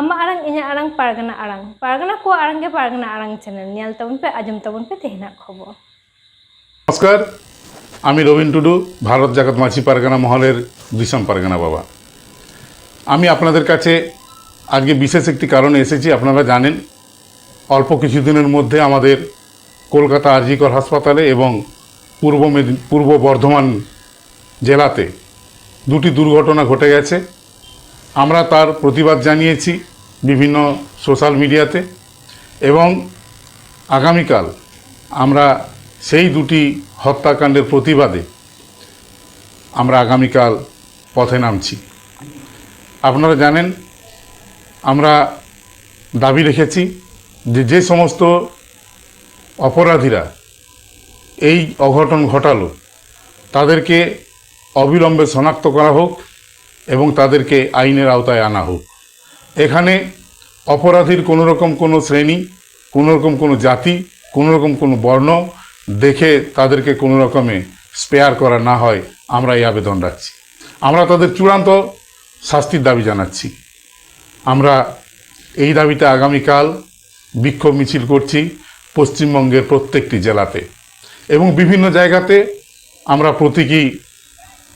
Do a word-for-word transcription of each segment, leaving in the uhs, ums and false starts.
ᱟᱢᱟᱜ ᱟᱲᱟᱝ, ᱤᱧᱟᱹᱜ ᱟᱲᱟᱝ, ᱯᱟᱨᱜᱟᱱᱟ ᱟᱲᱟᱝ᱾ ᱯᱟᱨᱜᱟᱱᱟ ᱠᱚᱣᱟᱜ ᱟᱲᱟᱝ ᱜᱮ ᱯᱟᱨᱜᱟᱱᱟ ᱟᱲᱟᱝ ᱪᱮᱱᱮᱞ᱾ ᱧᱮᱞ ᱛᱟᱵᱚᱱ ᱯᱮ, ᱟᱸᱡᱚᱢ ᱛᱟᱵᱚᱱ ᱯᱮ ᱛᱮᱦᱮᱧᱟᱜ ᱠᱷᱚᱵᱚᱨ। নমস্কার, আমি রবীন টুডু, ভারত জাকাত মাঝি পারগানা মহলের দিশাম পারগানা বাবা। আমি আপনাদের কাছে আজকে বিশেষ একটি কারণে এসেছি। আপনারা জানেন, অল্প কিছুদিনের মধ্যে আমাদের কলকাতা আরজিকর হাসপাতালে এবং পূর্ব মেদিন পূর্ব বর্ধমান জেলাতে দুটি দুর্ঘটনা ঘটে গেছে। আমরা তার প্রতিবাদ জানিয়েছি বিভিন্ন সোশ্যাল মিডিয়াতে এবং আগামীকাল আমরা সেই দুটি হত্যাকাণ্ডের প্রতিবাদে আমরা আগামীকাল পথে নামছি। আপনারা জানেন, আমরা দাবি রেখেছি যে যে সমস্ত অপরাধীরা এই অঘটন ঘটালো, তাদেরকে অবিলম্বে শনাক্ত করা হোক এবং তাদেরকে আইনের আওতায় আনা হোক। এখানে অপরাধীর কোনো রকম কোনো শ্রেণী, কোনো রকম কোনো জাতি, কোনো রকম কোনো বর্ণ দেখে তাদেরকে কোনো রকমে স্পেয়ার করা না হয়, আমরা এই আবেদন রাখছি। আমরা তাদের চূড়ান্ত শাস্তির দাবি জানাচ্ছি। আমরা এই দাবিতে আগামীকাল বিক্ষোভ মিছিল করছি পশ্চিমবঙ্গের প্রত্যেকটি জেলাতে এবং বিভিন্ন জায়গাতে আমরা প্রতীকী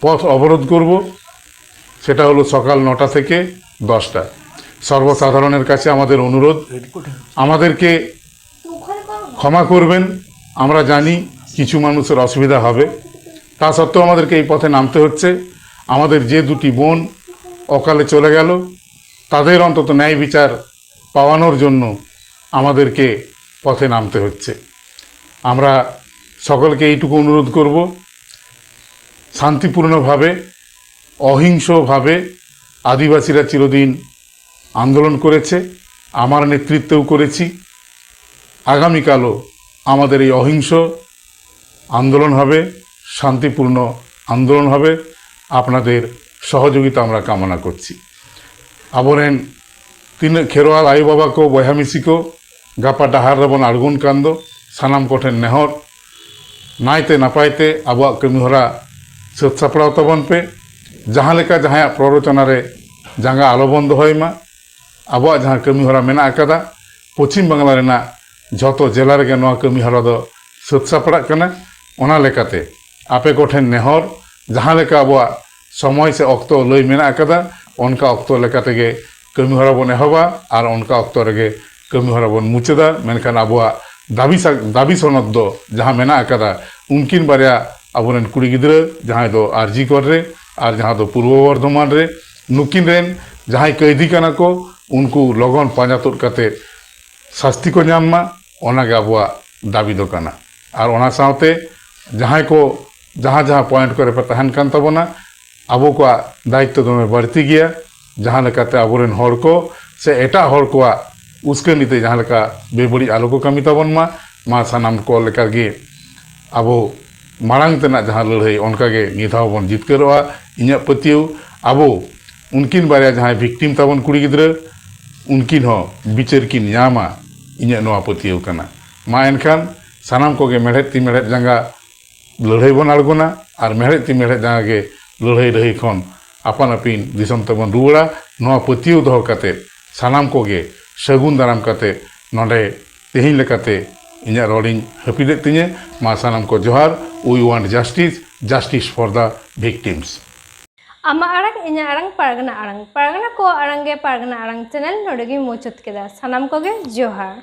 পথ অবরোধ করব। সেটা হলো সকাল নটা থেকে দশটা। সর্বসাধারণের কাছে আমাদের অনুরোধ, আমাদেরকে ক্ষমা করবেন। আমরা জানি কিছু মানুষের অসুবিধা হবে, তা সত্ত্বেও আমাদেরকে এই পথে নামতে হচ্ছে। আমাদের যে দুটি বোন অকালে চলে গেল, তাদের অন্তত ন্যায় বিচার পাওয়ানোর জন্য আমাদেরকে পথে নামতে হচ্ছে। আমরা সকলকে এইটুকু অনুরোধ করব, শান্তিপূর্ণভাবে, অহিংসভাবে আদিবাসীরা চিরদিন আন্দোলন করেছে, আমার নেতৃত্বেও করেছি, আগামীকালও আমাদের এই অহিংস আন্দোলন হবে, শান্তিপূর্ণ আন্দোলন হবে। আপনাদের সহযোগিতা আমরা কামনা করছি। ᱟᱵᱚᱨᱮᱱ ᱛᱤᱱᱟᱹᱜ ᱠᱷᱮᱨᱣᱟᱞ ᱟᱭᱳ ᱵᱟᱵᱟ ᱠᱚ, ᱵᱚᱭᱦᱟ ᱢᱤᱥᱤ ᱠᱚ, ᱜᱟᱯᱟ ᱰᱟᱦᱟᱨ ᱨᱮᱵᱚᱱ ᱟᱬᱜᱚᱱ ᱠᱟᱱ ᱫᱚ, ᱥᱟᱱᱟᱢ ᱠᱚᱴᱷᱮᱱ ᱱᱮᱦᱚᱨ, ᱱᱟᱭᱛᱮ ᱱᱟᱯᱟᱭ ᱛᱮ ᱟᱵᱚᱣᱟᱜ ᱠᱟᱹᱢᱤ ᱦᱚᱨᱟ ᱥᱟᱹᱛ ᱥᱟᱯᱲᱟᱣ ᱛᱟᱵᱚᱱ ᱯᱮ᱾ ᱡᱟᱦᱟᱸ ᱞᱮᱠᱟ ᱡᱟᱦᱟᱸᱭᱟᱜ ᱯᱨᱚᱨᱚᱪᱚᱱᱟ ᱨᱮ ᱡᱟᱸᱜᱟ ᱟᱞᱚᱵᱚᱱ ᱫᱚᱦᱚᱭ ᱢᱟ᱾ ᱟᱵᱚᱣᱟᱜ ᱡᱟᱦᱟᱸ ᱠᱟᱹᱢᱤ ᱦᱚᱨᱟ ᱢᱮᱱᱟᱜ ᱟᱠᱟᱫᱟ, ᱯᱚᱪᱷᱤᱢ ᱵᱟᱝᱞᱟ ᱨᱮᱱᱟᱜ ᱡᱷᱚᱛᱚ ᱡᱮᱞᱟ ᱨᱮᱜᱮ ᱱᱚᱣᱟ ᱠᱟᱹᱢᱤ ᱦᱚᱨᱟ ᱫᱚ ᱥᱟᱹᱛ ᱥᱟᱯᱲᱟᱜ ᱠᱟᱱᱟ᱾ ᱚᱱᱟ ᱞᱮᱠᱟᱛᱮ ᱟᱯᱮ ᱠᱚᱴᱷᱮᱱ ᱱᱮᱦᱚᱨ, ᱡᱟᱦᱟᱸ ᱞᱮᱠᱟ ᱟᱵᱚᱣᱟᱜ ᱥᱚᱢᱚᱭ ᱥᱮ ᱚᱠᱛᱚ ᱞᱟᱹᱭ ᱢᱮᱱᱟᱜ ᱟᱠᱟᱫᱟ, ᱚᱱᱠᱟ ᱚᱠᱛᱚ ᱞᱮᱠᱟ ᱛᱮᱜᱮ ᱠᱟᱹᱢᱤ ᱦᱚᱨᱟ ᱵᱚᱱ ᱮᱦᱚᱵᱟ ᱟᱨ ᱚᱱᱠᱟ ᱚᱠᱛᱚ ᱨᱮᱜᱮ ᱠᱟᱹᱢᱤ ᱦᱚᱨᱟ ᱵᱚᱱ ᱢᱩᱪᱟᱹᱫᱟ᱾ ᱢᱮᱱᱠᱷᱟᱱ ᱟᱵᱚᱣᱟᱜ ᱫᱟᱹᱵᱤ ᱥᱟ-, ᱫᱟᱹᱵᱤ ᱥᱚᱱᱚᱫ ᱫᱚ ᱡᱟᱦᱟᱸ ᱢᱮᱱᱟᱜ ᱟᱠᱟᱫᱟ, ᱩᱱᱠᱤᱱ ᱵᱟᱨᱭᱟ ᱟᱵᱚᱨᱮᱱ ᱠᱩᱲᱤ ᱜᱤᱫᱽᱨᱟᱹ, ᱡᱟᱦᱟᱸᱭ ᱫᱚ ᱟᱨᱡᱤ ᱠᱚᱨ ᱨᱮ ᱟᱨ ᱡᱟᱦᱟᱸ ᱫᱚ ᱯᱩᱨᱵᱚ ᱵᱚᱨᱫᱷᱚᱢᱟᱱ ᱨᱮ, ᱱᱩᱠᱤᱱ ᱨᱮᱱ ᱡᱟᱦᱟᱸᱭ ᱠᱟᱹᱭᱫᱤ ᱠᱟᱱᱟ ᱠᱚ, ᱩᱱᱠᱩ ᱞᱚᱜᱚᱱ ᱯᱟᱸᱡᱟ ᱛᱩᱫ ᱠᱟᱛᱮ ᱥᱟᱥᱛᱤ ᱠᱚ ᱧᱟᱢ ᱢᱟ, ᱚᱱᱟᱜᱮ ᱟᱵᱚᱣᱟᱜ ᱫᱟᱹᱵᱤ ᱫᱚ ᱠᱟᱱᱟ᱾ ᱟᱨ ᱚᱱᱟ ᱥᱟᱶᱛᱮ ᱡᱟᱦᱟᱸᱭ ᱠᱚ ᱡᱟᱦᱟᱸ ᱡᱟᱦᱟᱸ ᱯᱚᱭᱮᱱᱴ ᱠᱚᱨᱮ ᱯᱮ ᱛᱟᱦᱮᱱ ᱠᱟᱱ ᱛᱟᱵᱚᱱᱟ, ᱟᱵᱚ ᱠᱚᱣᱟᱜ ᱫᱟᱭᱤᱛᱛᱚ ᱫᱚᱢᱮ ᱵᱟᱹᱲᱛᱤ ᱜᱮᱭᱟ᱾ ᱡᱟᱦᱟᱸ ᱞᱮᱠᱟᱛᱮ ᱟᱵᱚᱨᱮᱱ ᱦᱚᱲ ᱠᱚ ᱥᱮ ᱮᱴᱟᱜ ᱦᱚᱲ ᱠᱚᱣᱟᱜ ᱩᱥᱠᱟᱹᱱᱤ ᱛᱮ ᱡᱟᱦᱟᱸ ᱞᱮᱠᱟ ᱵᱮᱵᱟᱹᱲᱤᱡ ᱟᱞᱚ ᱠᱚ ᱠᱟᱹᱢᱤ ᱛᱟᱵᱚᱱ ᱢᱟ, ᱢᱟ ᱥᱟᱱᱟᱢ ᱠᱚ ᱞᱮᱠᱟ ᱜᱮ ᱟᱵᱚ ᱢᱟᱲᱟᱝ ᱛᱮᱱᱟᱜ ᱡᱟᱦᱟᱸ ᱞᱟᱹᱲᱦᱟᱹᱭ, ᱚᱱᱠᱟ ᱜᱮ ᱱᱤᱭᱟᱹ ᱫᱷᱟᱣ ᱵᱚᱱ ᱡᱤᱛᱠᱟᱹᱨᱚᱜᱼᱟ᱾ ᱤᱧᱟᱹᱜ ᱯᱟᱹᱛᱭᱟᱹᱣ, ᱟᱵᱚ ᱩᱱᱠᱤᱱ ᱵᱟᱨᱭᱟ ᱡᱟᱦᱟᱸᱭ ᱵᱷᱤᱠᱴᱤᱢ ᱛᱟᱵᱚᱱ ᱠᱩᱲᱤ ᱜᱤᱫᱽᱨᱟᱹ, ᱩᱱᱠᱤᱱ ᱦᱚᱸ ᱵᱤᱪᱟᱹᱨ ᱠᱤᱱ ᱧᱟᱢᱟ, ᱤᱧᱟᱹᱜ ᱱᱚᱣᱟ ᱯᱟᱹᱛᱭᱟᱹᱣ ᱠᱟᱱᱟ᱾ ᱢᱟ ᱮᱱᱠᱷᱟᱱ ᱥᱟᱱᱟᱢ ᱠᱚᱜᱮ ᱢᱮᱲᱦᱮᱫ ᱛᱤ ᱢᱮᱲᱦᱮᱫ ᱡᱟᱸᱜᱟ ᱞᱟᱹᱲᱦᱟᱹᱭ ᱵᱚᱱ ᱟᱬᱜᱚᱱᱟ ᱟᱨ ᱢᱮᱲᱦᱮᱫ ᱛᱤ ᱢᱮᱲᱦᱮᱫ ᱡᱟᱸᱜᱟ ᱜᱮ ᱞᱟᱹᱲᱦᱟᱹᱭ ᱞᱟᱹᱲᱦᱟᱹᱭ ᱠᱷᱚᱱ ᱟᱯᱟᱱ ᱟᱹᱯᱤᱱ ᱫᱤᱥᱚᱢ ᱛᱮᱵᱚᱱ ᱨᱩᱣᱟᱹᱲᱟ᱾ ᱱᱚᱣᱟ ᱯᱟᱹᱛᱭᱟᱹᱣ ᱫᱚᱦᱚ ᱠᱟᱛᱮ ᱥᱟᱱᱟᱢ ᱠᱚᱜᱮ ᱥᱟᱹᱜᱩᱱ ᱫᱟᱨᱟᱢ ᱠᱟᱛᱮ ᱱᱚᱰᱮ ᱛᱮᱦᱮᱧ ᱞᱮᱠᱟᱛᱮ ᱤᱧᱟᱹᱜ ᱨᱚᱲᱤᱧ ᱦᱟᱹᱯᱤᱫᱮᱫ ᱛᱤᱧᱟᱹ᱾ ᱢᱟ ᱥᱟᱱᱟᱢ ᱠᱚ ᱡᱚᱦᱟᱨ᱾ We want justice, justice for the victims. ᱟᱢᱟᱜ ᱟᱲᱟᱝ, ᱤᱧᱟᱹᱜ ᱟᱲᱟᱝ, ᱯᱟᱨᱜᱟᱱᱟ ᱟᱲᱟᱝ, ᱯᱟᱨᱜᱟᱱᱟ ᱠᱚᱣᱟᱜ ᱟᱲᱟᱝ ᱜᱮ ᱯᱟᱨᱜᱟᱱᱟ ᱟᱲᱟᱝ ᱪᱮᱱᱮᱞ ᱱᱚᱰᱮ ᱜᱮᱧ ᱢᱩᱪᱟᱹᱫ ᱠᱮᱫᱟ᱾ ᱥᱟᱱᱟᱢ ᱠᱚᱜᱮ ᱡᱚᱦᱟᱨ᱾